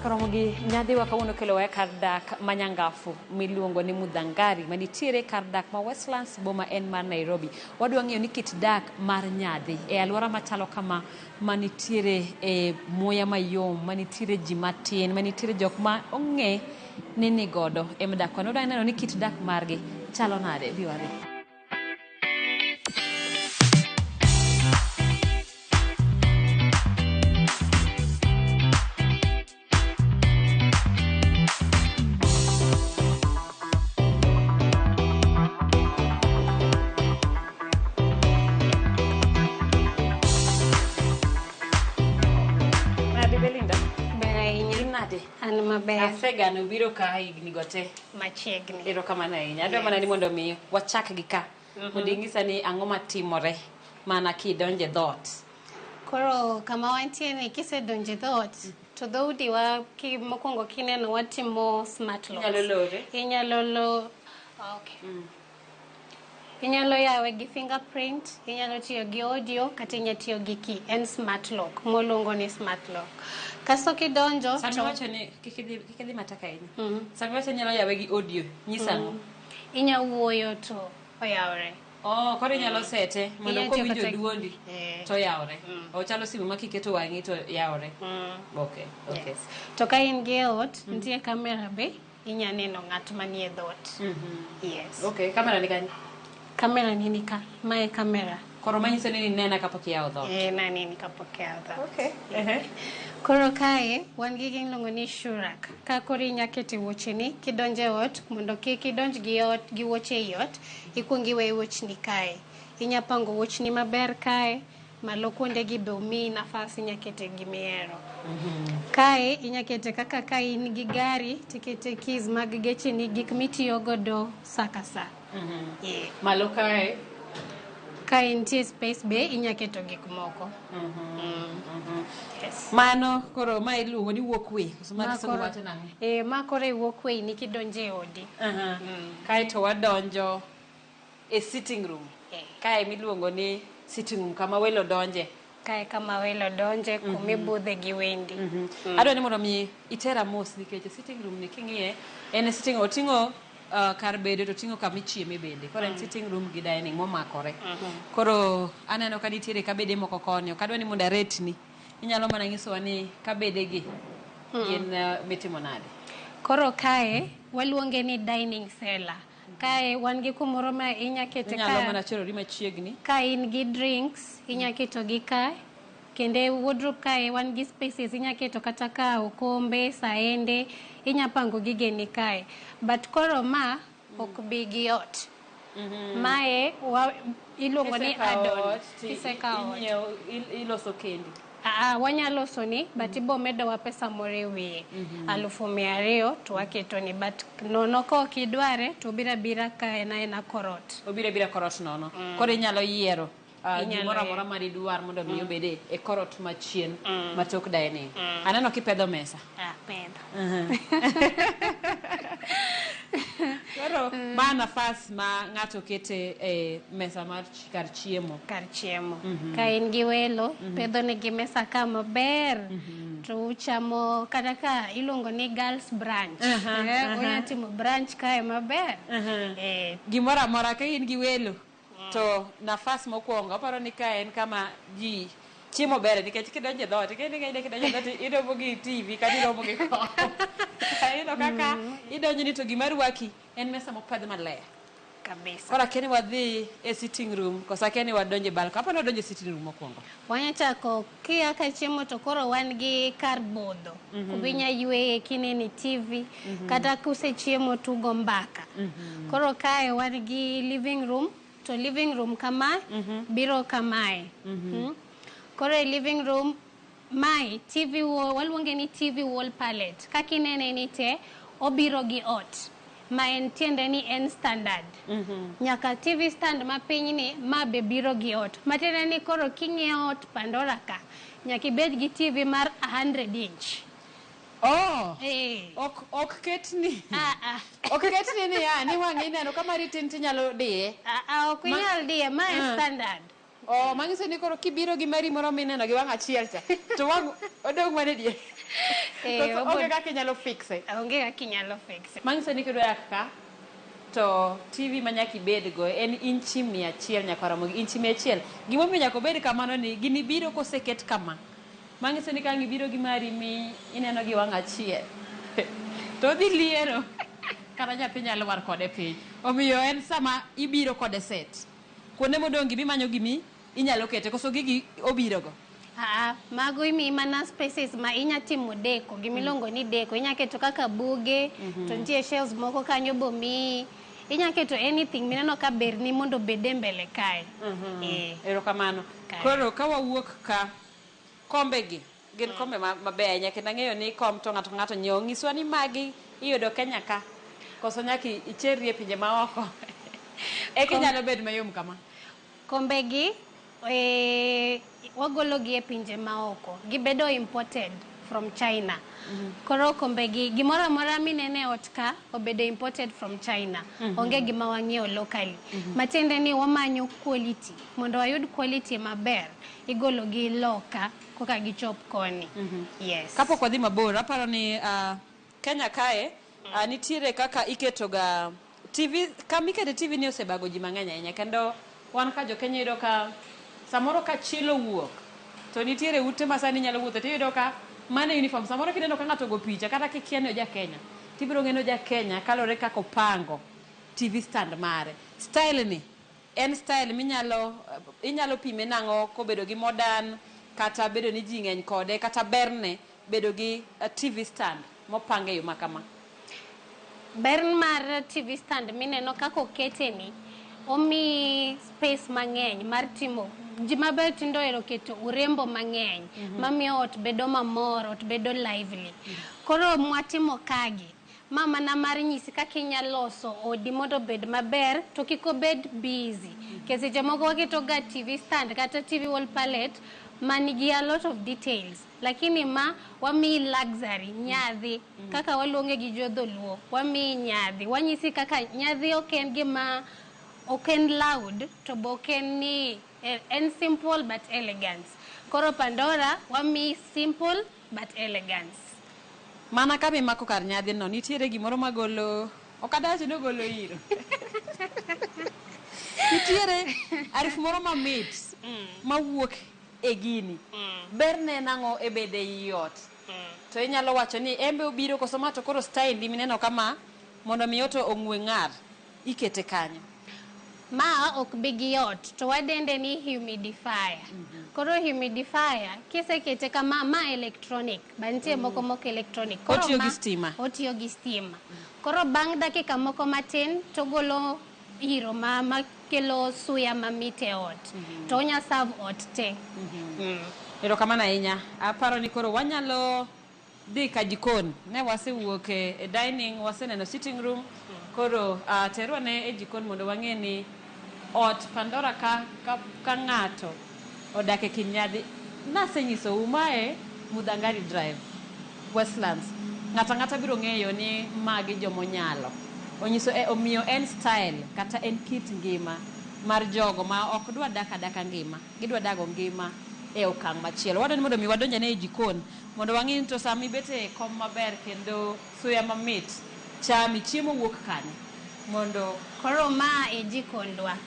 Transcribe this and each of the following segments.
Wachako romo gi nyadhiwa kawuono kelowa e kar dak ma Nyangafu miluongo ni Mudhangari manitiere kar dak ma Westlands boma en mar Nairobi. Wadwa ng'eyo ni kit dak mar nyadhi e alwora machalo kama manitiere e muya mayom, manitiere ji matin, manitiere jok ma ong'e ni nigodo ema dak koni. Wadwa neno ni kit dak margi chalo nade. Bi wadhi. Nade Belinda? Ber ahinya. In nade? An maber. Asegano biro ka higni go te. Machiegni. Erokamano ahinya. Adwa mana ni mondo mi wachak gi ka. Mondo ing'isa ni ang'o matimore mana kidonjo e dhoot. Koro kama wantie ni kisedonjo e dhoot to dhoudi wa ki, mokwongo kineno watimo smart locks. Inyalo lore. Inyalo lo okay. Inyalo yawe gi fingerprint, inyalo tiyo gi audio kata inyalo tiyo gi key. En smart lock moluongo ni smart lock. Kasto kidonjo Sama iwacho ni kik idhi matek ahinya. Sama iwacho ni inyalo yawe gi audio, nyisa ang'o? Inya wuoyo to oyawre. Oh, koro inyalo sete mondo Inyalo tiyo kowinjo kata- duondi to oyawre. Ochalo simu ma kiketo wang'i to yawre. Okay, okay. Yes. To ka in gi e ot, nitie kamera be inya neno ng'at manie dhoot. Yes. Okay, kamera ni kanye? Kamera ni ni ka. Mae kamera. Koro manyiso ni ninena kapok iyawo dhoot. Eh, naneni kapok iyawo dhoot. Okay. Ehe. Koro kae wan gi gimiluongo ni shoe rack. Ka koro inya kete wuocheni kidonjo e ot mondo kik idonj gi ot gi wuoche ei ot, ikuong iwe wuochni kae. Inya pango wuochni maber kae, malo kuonde gi be omiyi nafas inya kete gimihero. Kae inya kete kaka ka in gi gari tikete keys mag gecheni gik mitiyo godo sa ka sa. Yeah. Malo kae. Kae nitie space be inya keto gik moko. Yes. Mano koro ma iluongo ni walkway. Koso mar Ma kisungu koro- wacho nang'o? Eh, ma koro e walkway ni kidonjo e odi. Aha. Kae to wadonjo e sitting room. Kae miluongo ni sitting room kama welo donje. Kae kama welo donje kumibudhe gi wendi. Adwa ni mondo mi itera mos nikech e sitting room ni king'iye en e sitting oting'o kar bedo to oting'o kama ichieme bende. Koro en sitting room gi dining momakore. Koro aneno ka nitiere kabede moko koni. Ok adwa ni mondo aretni. Inyalo mana nyisowa ni kabede gi gin mitimo nade. Koro kae waluonge ni dining cellar. Kae wan gi kumoro ma inya kete Inyalo ka mana chorori machiegni. ka in gi drinks inya keto gi kae. Kendo e wardrobe kae wan gi spaces inya keto kata ka okombe, saende, inya pango gigeni kae. But koro ma ok bi gi ot. Mae wa, iluongo ni Kisekawo add-on. ot ti- Kisekawo ot. inyiewo iloso kendi. Aa, wanyalo loso ni but ibo medowa pesa moro e wiye 200,000 to waketo ni but nono ka ok idware to obiro abira ka en aena korot. Obiro abira korot nono. Koro inyalo yiero Inyalo gimoro amora yiero. ma didwar mondo mi obed e korot machien matok dining. Aneno kipedho mesa. Ah, pedho. Koro ma nafas ma ng'ato kete e mesa mar kar chiemo. Kar chiemo. Ka in gi welo, pedho negi mesa ka maber. To uchamo kata ka iluongo ni girls brunch. Unya timo brunch kae maber. Gimoro amora ka in gi welo to nafas mokwongo aparo ni ka en kama ji chiemo ber nikech kidonjo e dhoot kidonjo e dhoot iromo gi TV kata iromo gi kom. Iyudo kaka idonjo ni to gima rwaki en mesa mopedh maler. Kabisa. Koro akia ni wadhi e sitting room koso akia ni wadonjo e balcony. Aparo ni wadonjo e sitting room mokwongo. Wanya chako kia ka chiemo to koro wan gi kar budho. Kuma inya yweye kineno TV kata kusechiemo tugo mbaka. Koro kae wan gi living room to living room kama biro kamae. Koro e living room mae TV wall, waluonge ni TV wall palette. Kaka inene ni te obiro gi ot. Ma en tiende ni en standard. Nyaka TV stand ma piny ni ma be biro gi ot. Matiende ni koro king'iewo ot Pandora ka, nyaka ibed gi TV mar 100 inch. Oh. Ok ketni. Ok ketni niya, ni wang' ineno ka mari tin tinyalo diye. Ok inyal diye, ma en standard. Oh, manyiso ni koro kibiro gi mari moro mineno gi wang' achiel cha to wang' odong' mana e diere. Eh, Koso obo- onge kaka inyalo fixe. Onge kaka inyalo fixe. Manyiso ni kidwa dak ka to TV ma nyaka ibedgo en inchi 100 nyaka romo gi inchi 100. Gimomiyo nyaka obed kamano ni gini biro koseket kama. Manyiso ni ka ang' ibiro gi mari mi ineno gi wang' achiel to odhi liero kata nyathi nyalo war kode piny. Omiyo en sama ibiro kode set. Kuonde modong' gi bimanyo gimi inyalo kete koso gigi obiro go. Aa, mago imiyi mana spaces ma inya timo deko, gimiluongo ni deko. Inya keto kaka buge, to nitie shelves moko kanyo bomiyi. Inya keto anything mineno ka berni mondo obed e mbele kae. Eh. Erokamano. Kae. Koro ka wawuok ka, kombe gi gin kombe mabeyo ahinya kendo ang'eyo ni kom to ng'ato ka ng'ato nyiewo. Nyiswa ni magi iyudo Kenya ka koso nyaka icherri e pinje maoko eka inyalo bet mayom kama. Kombe gi wagolo gi e pinje maoko. Gibedo imported from China. Koro kombe gi gimoro amora minene e ot ka obedo imported from China. Onge gima wang'iewo locally. Matiende ni wamanyo quality. Mondo wayud quality maber, igolo gi loka koka gichop koni. Yes. Kapok wadhi mabor, aparo ni Kenya kae nitiere kaka iketo ga TV, kama ikete TV ni osebago ji mang'eny ahinya kendo wan ka jo Kenya iyudo ka samoro ka chilo wuok to nitiere ute ma sani inyalo wuothe tiyudo ka mano e uniform. Samoro kineno ka ng'ato ogo picha kata kikia ni oja Kenya tibiro ng'e ni oja Kenya kaluwore kaka opango TV stand mare. Style ni en style minyalo inyalo pime nang'o kobedo gi modern kata bedo ni ji ng'eny kode kata berne bedo gi TV stand mopang e yo ma kama? Ber mar TV stand mineno kaka okete ni, omiyi space mang'eny mar timo ji maber tindo ohero keto urembo mang'eny mamiyo ot bedo mamor, ot bedo lively. Koro mwatimo kagi, ma mana mar nyisi kaka inyalo loso odi mondo obed maber to kik obed busy. Nikech seche moko waketo ga TV stand kata TV wall palette manigi a lot of details. Lakini ma wamiyi luxury, nyadhi, kaka waluonge gi jo dholuo, wamiyi nyadhi. Wanyisi kaka nyadhi ok en gima, ok en loud, to be ok en ni, en simple but elegant. Koro Pandora, wamiyi simple but elegance. Mana kama imako kar nyadhi no, nitiere gimoro magolo, ok adwa wacho ni ogolo iro. Nitiere harufu moro mamit mawuok e gini. Berne en ang'o e bede ei ot? To inyalo wacho ni embe obiro koso ma to koro style ni mineno kama mondo mi ot ong'we ng'ar ikete kanyo. Ma ok bi gi ot to wadende ni humidifier. Koro humidifier kisekete kama, ma electronic, ba nitie moko mok electronic. Koro Otiyo gi stima. Otiyo gi stima. Koro bang' dakika moko matin togolo iro makelo suya mamit e ot. To onya serve ot te. Erokamano ahinya. Aparo ni koro wanyalo dhi ka jikon. Ne wasewuok e dining, waseneno sitting room. Koro terwa ne e jikon mondo wang'e ni ot Pandora ka ng'ato odak e kind nyadhi. Nasenyisou mae Muthangari Drive, Westlands. Ng'ato ang'ata biro ng'eyo ni magi jomonyalo. Onyiso omiyo en style kata en kit ngima mar jogo ma ok dwa dak adaka ngima. Gidwa dago ngima e okang' machielo. Wadwa ni mondo mi wadonj ane e jikon mondo wang'e ni to sama ibet e kom maber kendo suya mamit chami chiemo wuok kanye mondo Koro ma e jikondwa.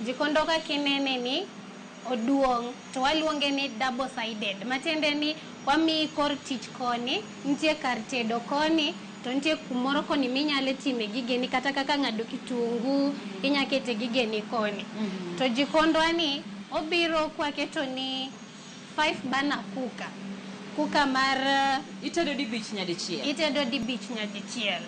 Jikondwa kaka inene ni oduong' to waluonge ni double sided. Matiende ni wamiyi kor tich koni, nitie kar tedo koni, to nitie kumoro koni minyalo time gigeni kata kaka ng'ado kitungu, inya kete gigeni koni. To jikondwa ni obiro kwaketo ni 5 burner cooker. Cooker mar itedo dibich nyadichiel. Itedo dibich nyadichiel.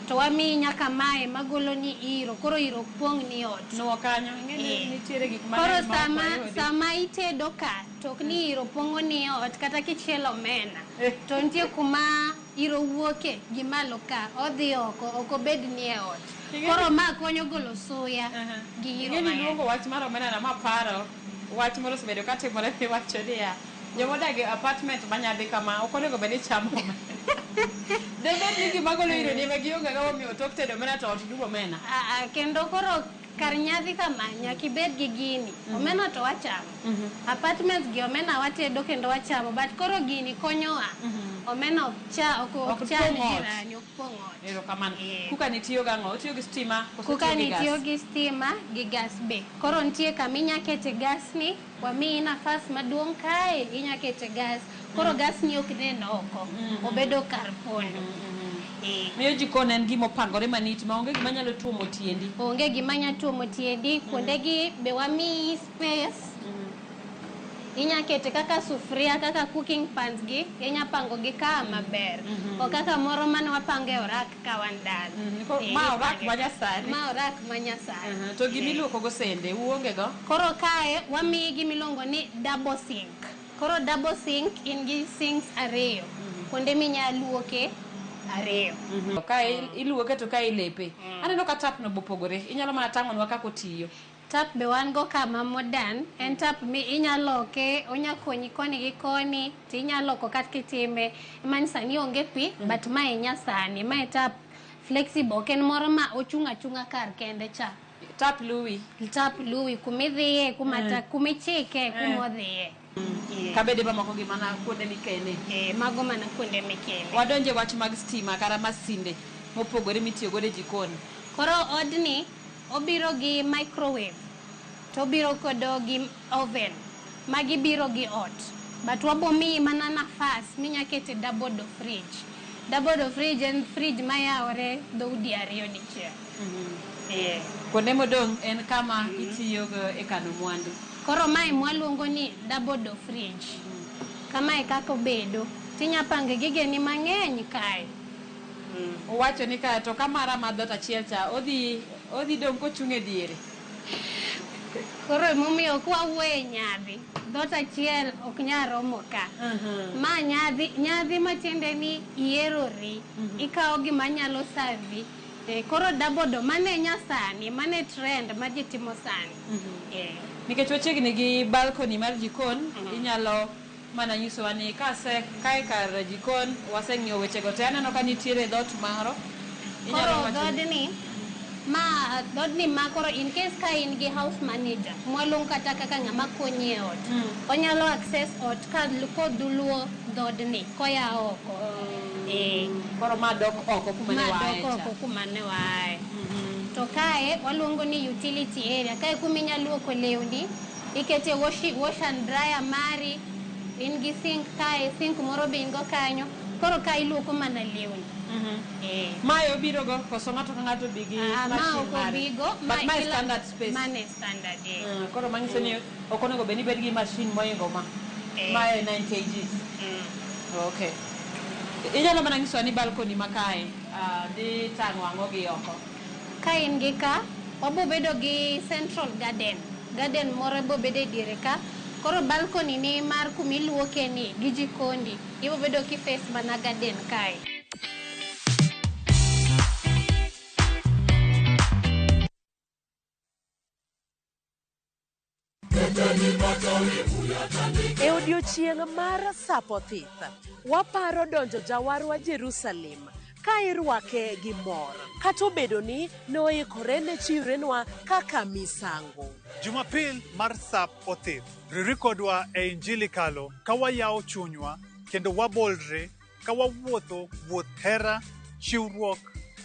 To wamiyi nyaka mae magolo ni iro, koro iro ok pong' ni ot. Nuo kanyo, ing'e ni nitiere gik Koro mang'eny ma ok wayudi. sama itedo ka, to ok ni iro pong'o ni ot kata kichielo omena. To nitie kuma iro wuoke gi malo ka, odhi oko, ok obed ni e ot. Koro ma konyo golo suya gi iro Ing'e ni mang'eny. luongo wach mar omena na maparo, wach moro osebedo katimore miwacho niya, jomodak e apartment manyadhi kama ok onego bed ni chamo omena. Debed ni gima golo iro ni ema gionge go omiyo tok tedo omena to ot dum omena. Kendo koro Kar nyadhi kama nyaka ibed gi gini. Omena to wachamo. Apartments gi omena watedo kendo wachamo, but koro gini konyowa. Omena ok cha ok Ok ok cham pong' ot. jirani, ok pong' ot. Erokamano. Eh. Kuka ni tiyo gang'o? Otiyo gi stima koso Kuka otiyo ni gi gas? tiyo gi stima gi gas be. Koro nitie kama inya kete gas ni, wamiyi nafas maduong' kae, inya kete gas. Koro gas ni ok nen oko, obedo kar pondo. Eh. Miyo jikon en gima opangore manit ma onge gima nyalo tuomo tiendi. Onge gima nya tuomo tiendi, kuondegi be wamiyi space. Inya kete kaka sufuria, kaka cooking pans gi, inya pango gi ka maber. Ok kaka moro mane wapango e orak ka wan dala. Eh, Ma orak ipange ma ka. nyasani. Ma orak ma nyasani. To gima iluoko go sende, uonge go? Koro kae wamiyi gima iluongo ni double sink. Koro double sink in gi sinks ariyo. Kuonde minya luoke ariyo. Kae iluoke to kae ilepe. Aneno ka tap no bopogore. Inyalo mana tang'onwa kaka otiyo. Tap be wan go kama modern. En tap mi inya loke, onya konyi koni gi koni, to inya loko kata kitime. Mani sani onge pi, but mae nyasani. Mae tap flexible, ok en moro ma ochung' achung'a kar kende cha. Tap luwi. Tap luwi kumidhiye, kuma ta, kumichike, kumodhiye. Kabede mamoko gi mana kuonde mikene. Mago mana kuonde mikene. Wadonje wach mag stima kata masinde mopogore mitiyo godo e jikon. Koro odni obiro gi microwave, to obiro kodo gi oven. Magi biro gi ot. But wabo miyi mana nafas minya kete double door fridge. Double door fridge en fridge mayawore dhoudi ariyo dichiel. Kuonde modong' en kama itiyogo e kano mwandu. Koro mae mwaluongo ni double door fridge. Kamae kaka obedo. Tinya pango gigeni mang'eny kae. Owacho ni ka to kamara ma dhoot achiel cha odhi dong' kochung' e diere. Koro emomiyo kwawuoyo e nyadhi, dhoot achiel ok nyal romo ka. Ma nyadhi, nyadhi matiende ni iyerori, ikawo gima nyalo servi. Koro double door, mano e nyasani, mano e trend ma ji timo sani. Nikech wachiegni gi balcony mar jikon, inyalo mana nyisowa ni kase kae kar jikon waseng'iyo wechego te, aneno ka nitiere dhoot moro. Inyalo Koro wacho ni- dhoodni, ma dhoodni ma koro in case ka in gi house manager, mwaluongo kata kaka ng'ama konyi e ot, onyalo access ot ka kodhuluo dhoodni koya oko. Koro ma dok oko kuma ne Ma waaye dok cha. oko kuma ne waaye. To kae waluongo ni utility area. Kae kuma inya luoko lewni, ikete wash and dryer mari, in gi sink kae, sink moro be in go kanyo. Koro ka iluoko mana lewni. Mae obiro go koso ng'ato ka ng'ato bi gi Ma machine ok mare? obigo, But ma mae kila standard space. Mane standard, eh. Koro manyiso ni ok onego bed ni ibed gi machine moingo ma. Mae 9 kgs. Okay. Inyalo mana nyisowa ni balcony ma kae, dhi tang'o ang'o gi oko? Ka in gi ka, wabo bedo gi central garden. Garden moro bo bedo e diere ka. Koro balcony ni mar kuma iluoke ni gi jikondi, ibo bedo ki face mana garden kae. E odiochieng' mar Sap Othith, waparo donjo jawarwa Jerusalem ka irwake gi mor, kata obedo ni noikore ne chiwrenwa kaka misango. Jumapil mar Sap Othith, riwri kodwa e Injili Kalo ka wayawo chunywa kendo wabolre ka wawuotho wuoth hera, chiwruok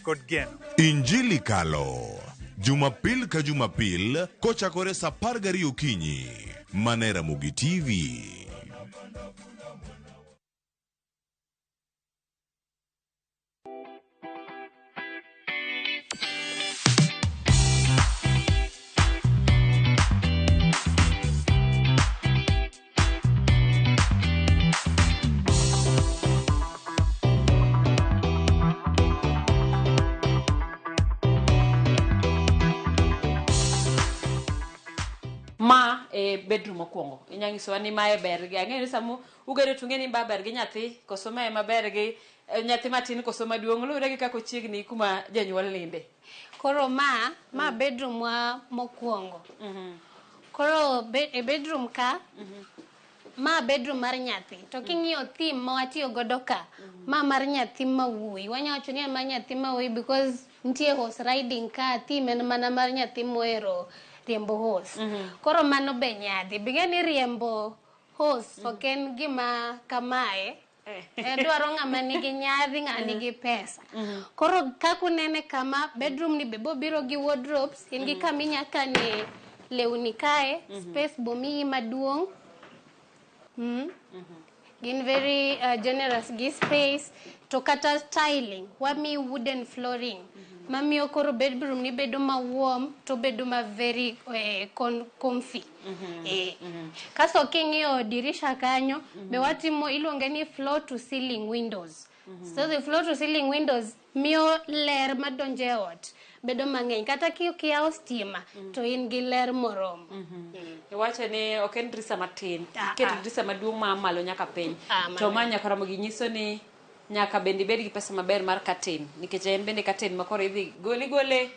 kod geno. Injili Kalo, Jumapil ka Jumapil kochakore saa 12 okinyi, mana e Ramogi TV. Ma e bedroom mokwongo. Inya nyisowa ni mae ber gi. Ang'eyo ni sama ugedo to ung'e ni ma ber gi nyathi, koso mae maber gi nyathi matin koso maduong', luwore gi kaka ochiegni kuma janyuol ninde. Koro ma bedroom wa mokwongo. Koro e bedroom ka, ma bedroom mar nyathi. To king'iyo theme ma watiyo godo ka, ma mar nyathi ma wuoyi. Wanya wacho ni en mar nyathi ma wuoyi because Nitie horse riding ka, theme en mana mar nyathi mohero riembo horse. Koro mano be nyadhi. Bing'e ni riembo horse ok en gima kamae. Dwaro ng'ama nigi nyadhi, ng'ama nigi pesa. Koro kaka unene kama, bedroom ni be bobiro gi wardrobes, in gi kama inya kane lewni kae, space bomiyi maduong'. Gin very generous gi space to kata tiling wamiyi wooden flooring mamiyo koro bedroom ni bedo ma warm to bedo ma very comfy. Kasto king'iyo dirisha kanyo be watimo iluonge ni floor to ceiling windows. So the floor to ceiling windows miyo ler madonjo e ot bedo mang'eny kata kiyawo stima to in gi ler moromo. Iwacho ni ok en dirisa matin. Ah, Iketo ah. dirisa maduong' ma malo nyaka piny. Ah, To malo. ma nyaka Ramogi nyiso ni nyaka bende ibed gi pesa maber mar curtain nikech en bende curtain ma koro idhi gole gole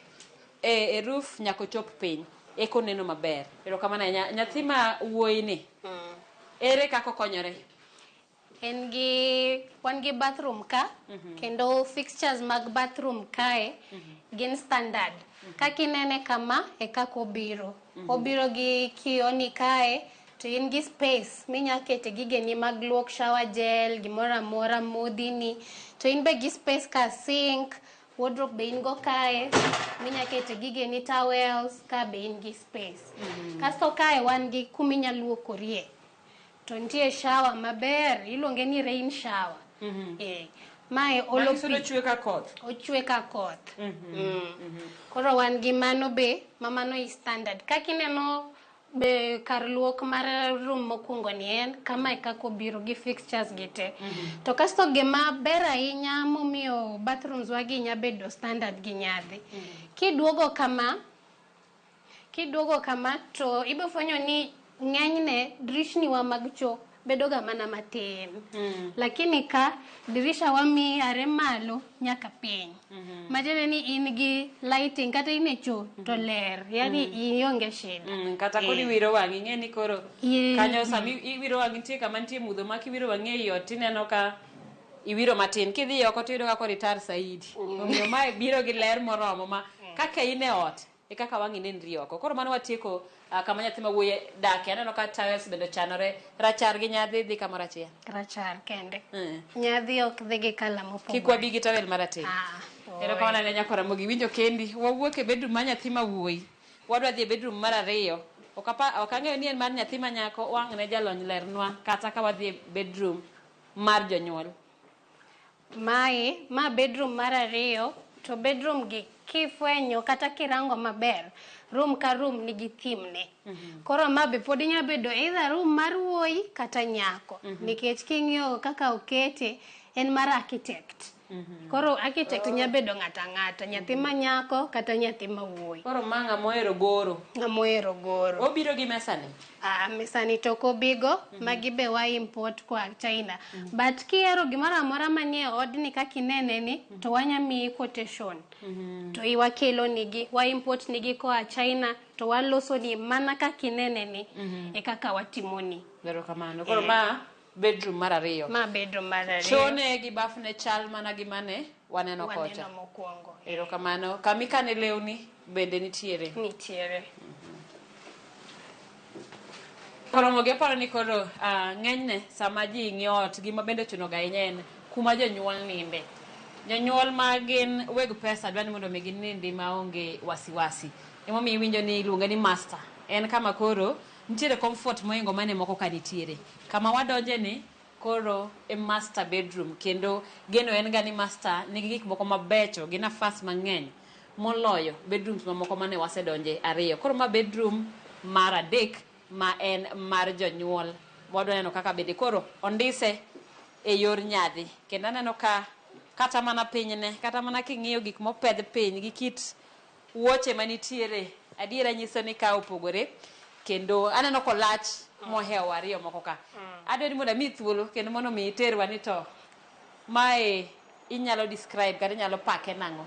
e roof nyaka ochop piny eka oneno maber. Erokamano ahinya. Nyathi ma wuoyi ni ere kaka okonyore? En gi wan gi bathroom ka kendo fixtures mag bathroom kae gin standard. Kaka inene kama e kaka obiro. Obiro gi kioo ni kae to in gi space minya kete gigeni mag luok shower gel, gimoro amora, modhi ni. To in be gi space ka sink, wardrobe be in go kae minya kete gigeni towels ka be in gi space. Kasto kae wan gi kuminya luokorie. To nitie shower maber, iluonge ni rain shower. Mae olo Manyiso ni pi. ochwe ka koth. Ochwe ka koth. Koro wan gi mano be, ma mano i standard. Kaka ineno be kar luok mar room mokwongo ni en, kama e kaka obiro gi fixtures gi te. To kasto gima ber ahinya momiyo bathrooms wa gi nya bedo standard gi nyadhi. Kiduogo kama to ibiro fwenyo ni ng'enyne dirishni wa mag cho bedo ga mana matin. Lakini ka dirisha wamiyi are malo nyaka piny. Matiende ni in gi lighting kata in e cho to ler. Yani ionge shida. Kata koro iwiro wang'i ing'e ni koro kanyo sama iwiro wang'i nitie kama nitie mudho ma kiwiro wang'i ei ot tineno ka iwiro matin kidhi oko tiyudo ka koro itar saidi omiyo mae biro gi ler moromo ma kaka in e ot e kaka wang'i nenri oko koro mano watieko kama nyathi ma wuoyi dake aneno ka towels bende ochanore rachar gi nyadhi dhi kamoro achiel Rachar kende. Nyadhi ok dhi gi colour mopogore. Kik wabi gi towel marateng'. Ah, Erokamano ne nyako Ramogi winjo kendi wawuok e bedroom mar nyathi ma wuoyi wadwa dhi e bedroom mar ariyo ok ok ang'eyo ni en mar nyathi ma nyako wang' ne jalony lernwa kata ka wadhi e bedroom mar jonyuol. Mae, ma bedroom mar ariyo, to bedroom gi kifwenyo kata kirango maber, room ka room nigi theme ne. Koro ma be pod inya bedo either room mar wuoyi kata nyako. Nikech king'iyo kaka okete, en mar architect. Koro architect nya bedo ng'ato ang'ata, nyathi ma nyako kata nyathi ma wuoyi. Koro ma ng'ama ohero goro. Ng'ama ohero goro. Obiro gi mesani. Ah, mesani to ok obigo, magi be wa import koa China. But kihero gimoro amora manie odni kaka inene ni, to wanya miyi quotation. To iwakelo nigi, wa import nigi koa China, to waloso ni mana kaka inene ni, e kaka watimoni. Erokamano. Koro ma bedroom mar ariyo. Ma bedroom mar ariyo. Chone gi bafne chal mana gi mane waneno kocha. Waneno mokwongo. Erokamano. Kama ikane lewni bende nitiere. Nitiere. Koromogi aparo ni koro ng'enyne sama ji ng'iyo ot gima bende ochuno ga ahinya en kuma jonyuol ninde. Jonyuol ma gin weg pesa dwa ni mondo mi ginindi maonge wasiwasi. Emomiyo iwinjo ni iluonge ni master. En kama koro nitiere comfort mohingo mane moko ka nitiere. Kama wadonje ni koro e master bedroom kendo geno en ga ni master nigi gik moko mabecho gi nafas mang'eny moloyo bedrooms mamoko mane wasedonje ariyo. Koro ma bedroom mar adek ma en mar jonyuol. Wadwa neno kaka bende koro ondise e yor nyadhi. Kendo aneno ka kata mana pinyne, kata mana king'iyo gik mopedh piny gi kit wuoche manitiere, adiera nyiso ni ka opogore. Kendo aneno kolach mohewo ariyo moko ka. Adwa ni mondo amiyi thuolo kendo mondo mi iterwa ni to mae inyalo describe kata inyalo pake nang'o?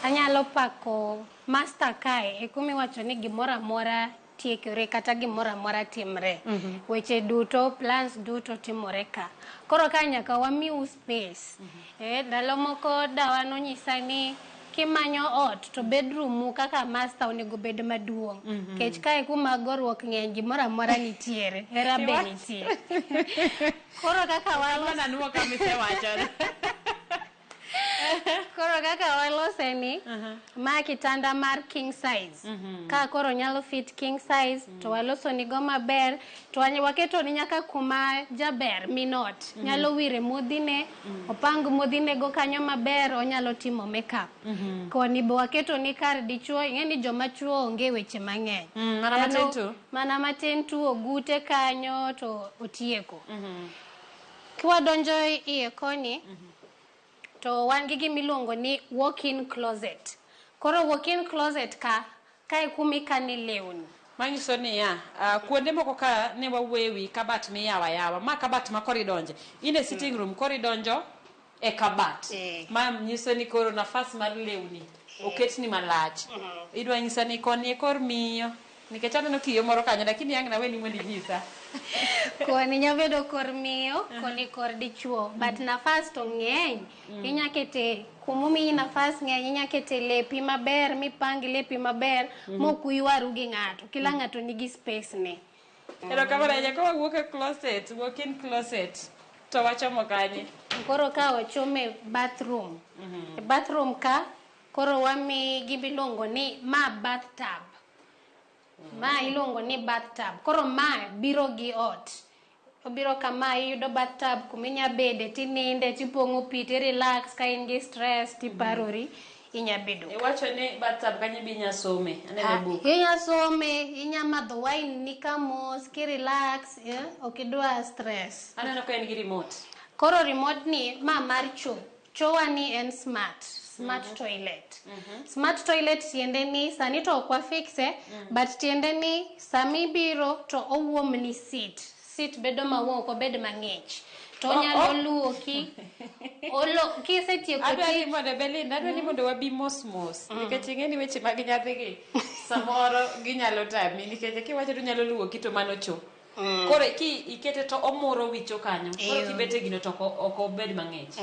Anyalo pako master kae e kuma iwacho ni gimoro amora tiekore kata gimoro amora timre. Weche duto, plans duto timore ka. Koro ka nyaka wamiu space. Ndalo moko dawa nonyisa ni kimanyo ot to bedroom mu kaka master onego bed maduong'. Kech kae kuma goruok ng'eny gimoro amora nitiere, hera be nitie. Koro kaka walos Nanuo kama isewachono. Koro kaka walose ni, ma kitanda mar king size. Ka koro nyalo fit king size, to waloso ni go maber, to waketo ni nyaka kuma jaber minot. Nyalo wire modhine, opang modhine go kanyo maber, onyalo timo makeup. Koni be waketo ni kar dichuo, ing'e ni joma chuo onge weche mang'eny. Mana matin tu. Mana matin tu, ogute kanyo to otieko. Kwadonjo iye koni, to wan gi gima iluongo ni walk-in closet. Koro walk-in closet ka, kae kuma ikane lewni. Manyiso niya, kuonde moko ka ne wawuoye wi kabat miyawo ayawa. Ma kabat ma koro idonje. In e sitting room koro idonjo e kabat. Ma nyiso ni koro nafas mar lewni oketni malach. Idwa nyisa ni koni e kor miyo. Nikech aneno kiyo moro kanyo, lakini ang' naweni mondo inyisa. Koni nyalo bedo kor miyo, koni kor dichuo. But nafas to ng'eny. Inya kete kumomiyi nafas ng'eny, inya kete lepi maber, mipang lepi maber, mok uywaru gi ng'ato. Kila ng'ato nigi space ne. Erokamano ahinya. Ka wawuok e closet, walk-in closet, to wachomo kanye? Koro ka wachomo e bathroom. E bathroom ka, koro wami gima iluongo ni ma bathtub. Ma iluongo ni bathtub. Koro ma biro gi ot. Obiro kama iyudo bathtub kuma inya bede tininde tipong'o pi ti relax ka in gi stress tiparori inya bedo ka. Iwacho ni bathtub kanyo be inya some, aneno buk. Inya some, inya madho wine ni ka mos ki relax, ok idwa stress. Aneno ka en gi remote. Koro remote ni ma mar cho. Chowa ni en smart. Smart toilet. Smart toilet tiende ni sani to ok wafixe, but tiende ni sami biro to owuomni seat. Seat bedo mawuom, ok obed mang'ich. To onyalo luoki. Olo, kisetieko Adwa ni tich. mondo Belinda, adwa ni mondo wabi mos mos. Nikech ing'e ni weche mag nyadhigi samoro ginyalo tami nikech kiwacho to onyalo luoki to mano cho. Koro ki ikete to omuro wicho kanyo. Koro kibete gino to ok obed mang'ich.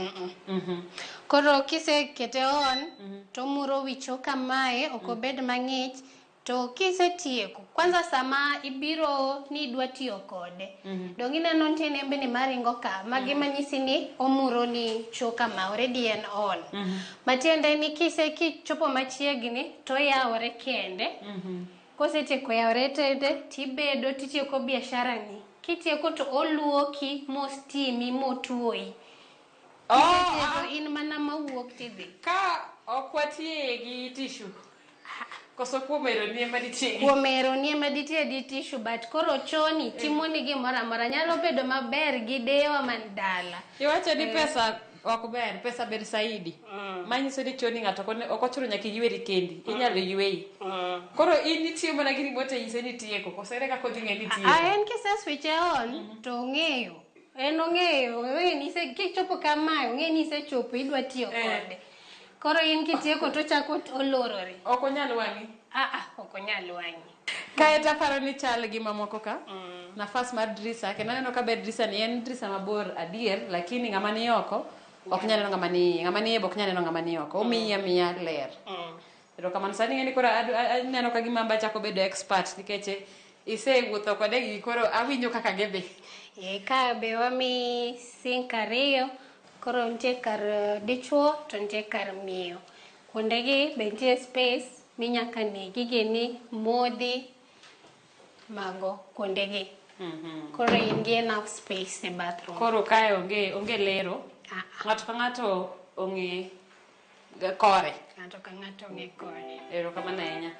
Koro kisekete on, to omuro wicho kamae, ok obed mang'ich. To kisetieko, kwanza sama ibiro ni idwa tiyo kode, dong' ineno nitie nembni maringo ka, magi manyisi ni omuro ni cho kama, already en on. Matiende ni kichopo machiegni, to oyawore kende. Kosetieko yawore tende, tibedo titieko biashara ni. Kitieko to oluoki, mostimi, motuoyi. Kisetieko in mana mawuok tidhi. Ka ok watiye gi tissue, koso kuom ero ni ema ditie gi Kuom ero ni ema ditie gi tissue, but koro choni timo ni gimoro amora nyalo bedo maber gi dewa man dala. Iwacho ni pesa ok ber, pesa ber saidi. Manyiso ni choni ng'ato ok ochuno nyaka iyweri kendi, inyalo yweyi. Koro in itiyo mana gi remote e nyise ni itieko, koso ere kaka odhi ng'e ni itieko? En kise switch on to ong'eyo. En ong'eyo, ong'eyo ni kichopo kamae, ong'eyo ni isechopo idwa tiyo kode. Koro in kitieko to ochako olorore. Ok onyal wang'i? Ok onyal wang'i. Kae to aparo ni chal gi mamoko ka. Nafas mar drisa, kendo aneno ka ber drisa ni en drisa mabor adier, lakini ng'ama ni oko ok nyal neno ng'ama ni iye, ng'ama ni iye be ok nyal neno ng'ama ni oko. Omiyi amiya ler. Erokamano. Sani ing'e ni koro aneno ka gima amba chako bedo expert nikech isewuotho kode gi koro awinjo kaka gidhi. Ka be wami sink ariyo, koro nitie kar dichuo to nitie kar miyo. Kuondegi be nitie space minyaka ne gigeni, modhi, mago kuondegi. Koro in gi enough space e bathroom. Koro kae onge lero. Ng'ato ka ng'ato ong'e kore. Ng'ato ka ng'ato ong'e kore. Erokamano ahinya.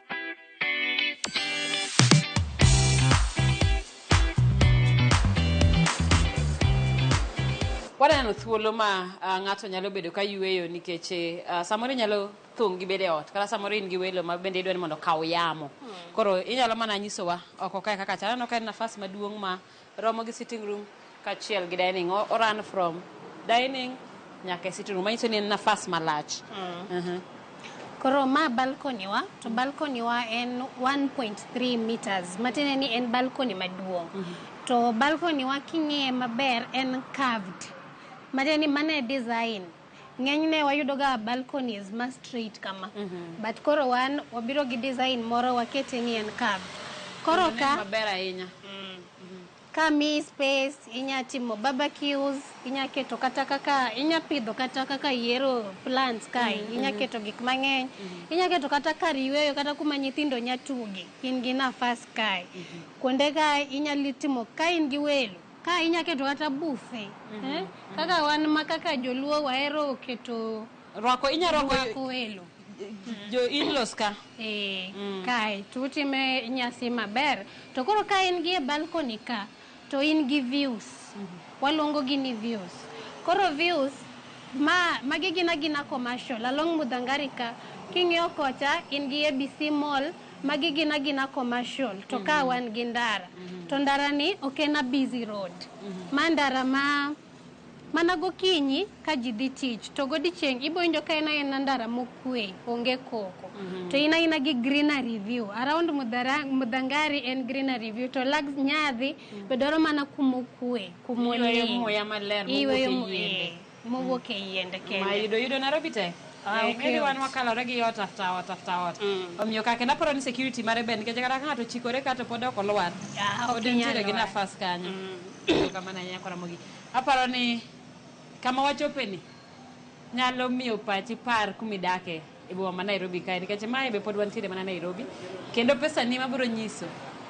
Waneno thuolo ma ng'ato nyalo bedo ka yueyo nikech samoro inyalo thung' gi bedo e ot kata samoro in gi welo ma bende idwa ni mondo okaw yamo. Koro inyalo mana nyisowa oko kae kaka chal. Aneno ka en nafas maduong' ma romo gi sitting room kaachiel gi dining. O run from dining nyaka e sitting room. Manyiso ni en nafas malach. Koro ma balcony wa, to balcony wa en 1.3 meters. Matiende ni en balcony maduong'. To balcony wa king'iye maber en curved. Matiende ni mano e design. Ng'enyne wayudo ga balconies ma straight kama. But koro wan wabiro gi design moro wakete ni en curved. Koro Onen ka maber ahinya. Ka miyi space, inya timo barbecues, inya keto kata kaka, inya pidho kata kaka yiero plants kae, inya keto gik mang'eny, inya keto kata kar yueyo kata kuma nyithindo nya tuge, in gi nafas kae. Kuonde kae inyalo timo ka in gi welo, ka inya keto kata buffet, eh? Kaka wan ma kaka joluo wahero keto Rwako, inya rwako rwako welo. Jo in-laws ka. Eh, kae to utime nyasi maber. To koro ka in gi e balcony ka, to in gi views. Waluongo gi ni views. Koro views, ma magi gin agina commercial. Along Muthangari ka, king'iyo kocha, in gi ABC Mall, magi gin agina commercial. To ka wan gi ndara. To ndara ni ok en a busy road. Ma ndara ma mana gokinyi ka ji dhi tich to godiechieng' ibo winjo ka en aena ndara mokwe onge koko to in aina gi greenery view around Muthangari en greenery view to lag nyadhi be dwaro mana kumokwe Iyweyo kumoling muya maler mowuok iyweyo e yiende. mowuok e yiende Ma kende yudo yudo Nairobi tek. Ah, Eh, ok ing'e ni wan yot. wakalore gi ot after ot after ot. Omiyo kaka kendo aparo ni security mare ber nikech kata ka ng'ato ochikore ka to pod ok olwar. Ah, ok Pod inyal entiere gi lwar. nafas kanyo. Erokamano ahinya Ramogi. Aparo ni kama wachope ni nyalo miyo pachi par kumidake e boma ma Nairobi kae nikech mae be pod wantiere mana Nairobi kendo pesa ni mabiro nyiso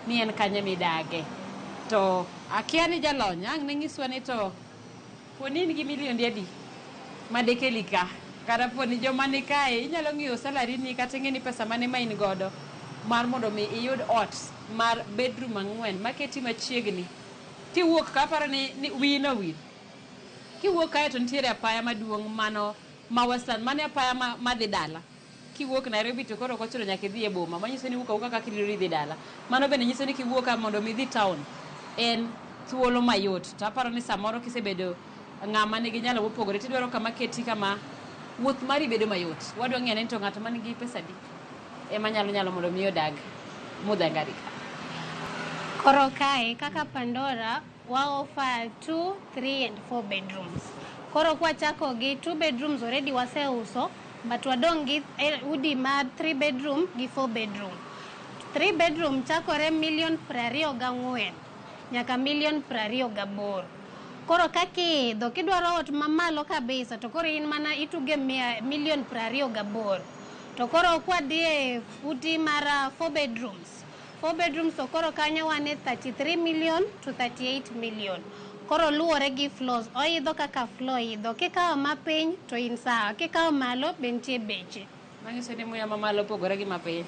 ni en kanye midage. To akia ni jalony ang' ne nyiswa ni to poni in gi milionde adi madekeli ka kata poni joma ni kae inyalo ng'iyo salary ni kata ing'e ni pesa mane ma in godo mar mondo mi iyud ot mar bedroom ang'wen maketi machiegni kiwuok ka aparo ni wiyi nowil kiwuok kae to nitiere apaya maduong' mano ma Western mane apaya madhi dala kiwuok Nairobi to koro ok ochuno nyaka idhi e boma manyiso ni iwuok awuoka kaka idhi dala mano bende nyiso ni kiwuok ka mondo mi idhi town en thuolo mayot to aparo ni samoro kisebedo ng'ama nigi nyalo mopogore tidwaro kama keti kama wuoth mari bedo mayot wadwa ng'eyo ni to ng'ato man gi pesa adi ema nyalo nyalo mondo mi odag Muthangari ka. Koro kae kaka Pandora wa offer 2, 3 and 4 bedrooms. Koro kwachako gi 2 bedrooms already waseuso but wadong' gi udi mar 3 bedroom gi 4 bedroom. 3 bedroom chakore milion 24 nyaka milion 28. Koro kakiidho kidwaro ot mamalo kabisa to koro in mana ituge milion 28. To koro kwadhi e udi mar 4 bedrooms 4 bedrooms to koro kanyo wan e 33 million to 38 million. Koro luwore gi floors, oidho kaka floor idho. Kikawo mapiny to in sawa, kikawo malo be nitie beche. Manyiso ni muya mamalo opogore gi mapiny.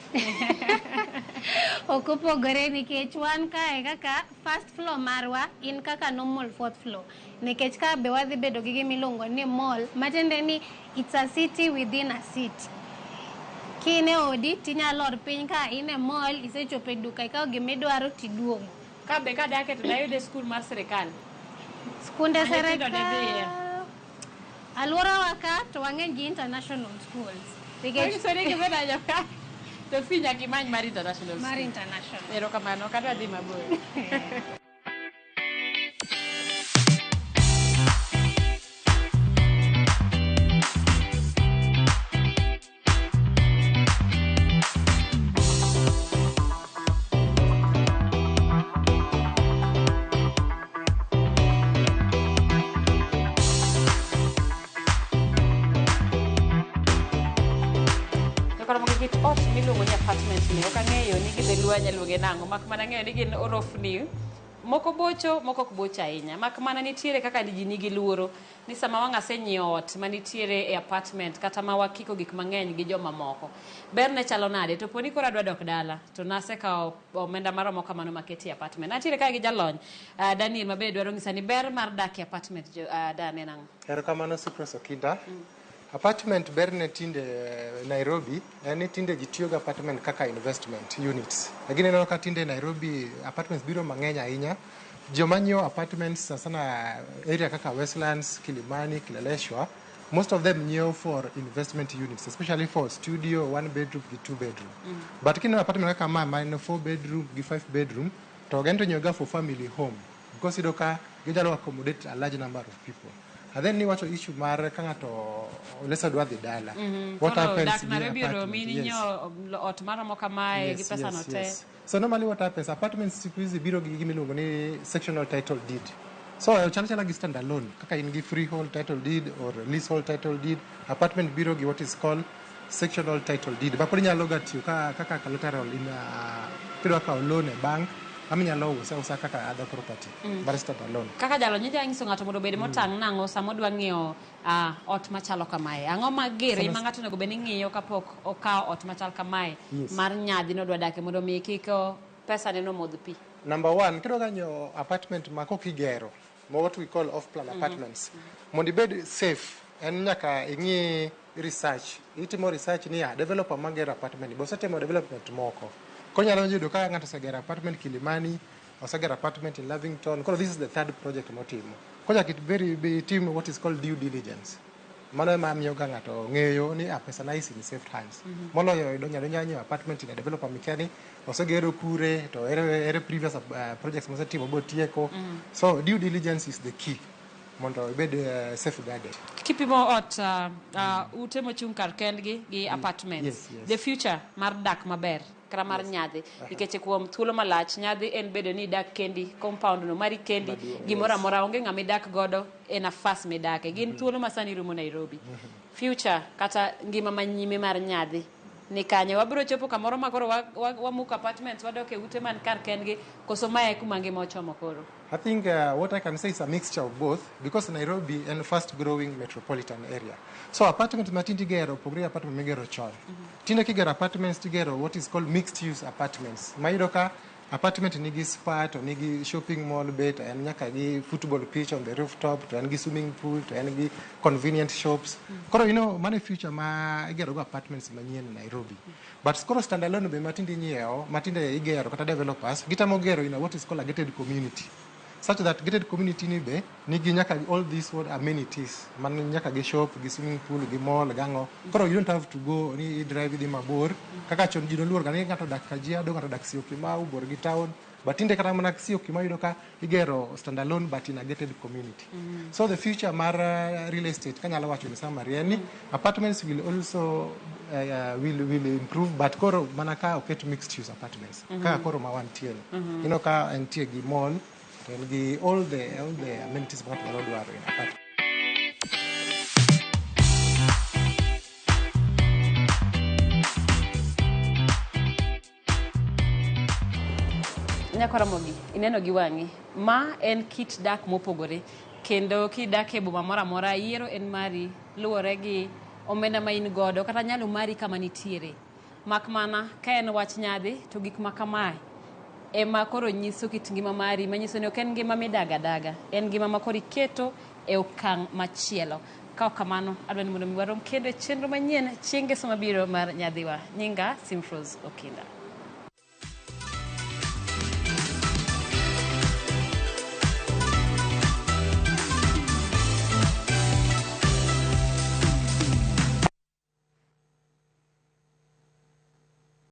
Ok opogore nikech wan kae kaka first floor marwa in kaka normal fourth floor. Nikech ka be wadhi bedo gi gima iluongo ni mall, matiende ni it's a city within a city. Kin e odi tinyalo lor piny ka in e mall, isechopo e duka ikawo gimidwaro tiduogo. Ka be kadake to dayud e skul mar sirikal. Skunde Ma nyithindo ne dhiye. sirikal. Alworawa ka to wang'eny gi international schools. Nikech Manyiso ni kisedonjo ka to fee nyaka imany mar international mar school. international. Erokamano, ok adwa dhi mabor. Kit ot miluongo ni apartment ni ok ang'eyo ni gi dholuo anyalo luonge nang'o mak mana ang'eyo ni gin orofni moko bocho moko ok bocho ahinya mak mana nitiere kaka ji nigi luoro ni sama wang' asenyiewo ot manitiere e apartment kata ma wakiko gik mang'eny gi joma moko berne chalo nade to poni koro adwa dok dala to nasekawo omenda maromo kamano maketi e apartment antiere kae gi jalony Daniel mabe dwaro nyisa ni ber mar dak e apartment Dan en ang'o? Erokamano Cyprus Okinda. Apartment berne tinde Nairobi en ni tinde ji tiyo gi apartment kaka investment units. Lakini ineno ka tinde Nairobi apartments biro mang'eny ahinya. Joma nyiewo apartments sana sana area kaka Westlands, Kilimani, Kileleshwa Most of them nyiewo for investment units, especially for studio, one bedroom gi two bedroom. But kineno apartment kaka ma, ma en four bedroom gi five bedroom, to gen to nyiewo ga for family home because iyudo ka ginyalo accommodate a large number of people. And then niwacho issue mar ka ng'ato lesa dwa dhi dala. What Koro happens dak gi Nairobi apartment? oromi ni Yes. nyiewo ot maromo kamae gi pesa no te. Yes. So normally what happens, apartments siku hizi biro gi gima iluongo ni sectional title deed. So chalo chala gi standalone, kaka in gi freehold title deed or leasehold title deed, apartment biro gi what is called sectional title deed. Ma pod inyalo ga tiyo ka, kaka collateral in kidwa kawo loan e bank, ama inyalo use ausa kaka other property, mar standalone. Kaka jalony inya nyiso ng'ato mondo obed motang' nang'o sama odwa ng'iewo ot machalo kamae? Ang'o ma gere ma ng'ato onego bed ni ng'iyo kapok okawo ot machal kamae mar nyadhi nodwa dake mondo mi kik pesa ne no modh pi? Number one, kidwa ga nyiewo apartment ma kok igero, ma what we call off-plan apartments, mondo ibed safe, en nyaka ing'i research. Itimo research ni ya developer magero apartment, be osetimo development moko. Konyalo yudo ka ng'ato osegero apartment Kilimani, osegero apartment in Lavington. Koro this is the third project motimo. Koro nyaka itim what is called due diligence. Mano ema miyo ga ng'ato ng'eyo ni ah, pesa na is in safe hands. Moloyo idonjo adonja nyiewo apartment in a developer mikia ni osegero kure to ere previous projects mosetimo botieko. So due diligence is the key mondo ibed safeguarded. Kipimo ot ute mochung' kar kendgi gi apartments. Yes. The future mar dak maber kata mar nyadhi nikech kuom thuolo malach nyadhi en bedo ni idak kendi compound no mari kendi Maduong', gimoro yes. amora onge ng'ama idak godo e nafas midake gin thuolo ma sani rumo Nairobi. Future kata ngima manyime mar nyadhi ni kanye? Wabiro chopo kamoro ma koro wamuko apartments wadok e ute man kar kendgi koso mae e kuma ngima ochomo koro? I think what I can say is a mixture of both because Nairobi en fast growing metropolitan area. So apartment ma tinde igero opogore gi apartment migero chon. Tinde kigero apartments tigero what is called mixed use apartments. Ma iyudo ka apartment nigi spa to nigi shopping mall be to en nyaka gi football pitch on the rooftop to en gi swimming pool to en gi convenient shops. Koro you know mano e future ma igero go apartments manyien e Nairobi. But koro standalone be matinde inyiewo matinde igero kata developers gitemo gero in a what is called a gated community. Such that gated community ni be nigi nyaka all these what amenities man nyaka gi shop gi swimming pool gi mall gang'o. Koro you don't have to go ni i drive idhi mabor kaka chon ji noluor ga ni ng'ato odak Kajiado ng'ato odak Syokimau bor gi town but tinde kata mana Syokimau iyudo ka igero standalone but in a gated community. So the future mar real estate kanyalo wacho in summary en ni apartments will also will improve but koro mana ka oket mixed use apartments kaka koro ma wantie ni. Ineno ka entie gi mall to en gi all the amenities ma ng'ato nyalo dwaro in apartment. Nyakoromogi ineno gi wang'i ma en kit dak mopogore kendo kidak e boma moro amora yiero en mari luwore gi omenda ma in godo kata nyalo mari kama nitiere mak mana ka en wach nyadhi to gik ma kamae ema koro nyiso kit ngima mari manyiso ni ok en ngima midaga adaga en ngima ma koro iketo e okang' machielo. Ka ok kamano adwa ni mondo mi warom kendo e chenro manyien chieng' ngeso mabiro mar nyadhiwa. Nyinga Simfrose Okinda.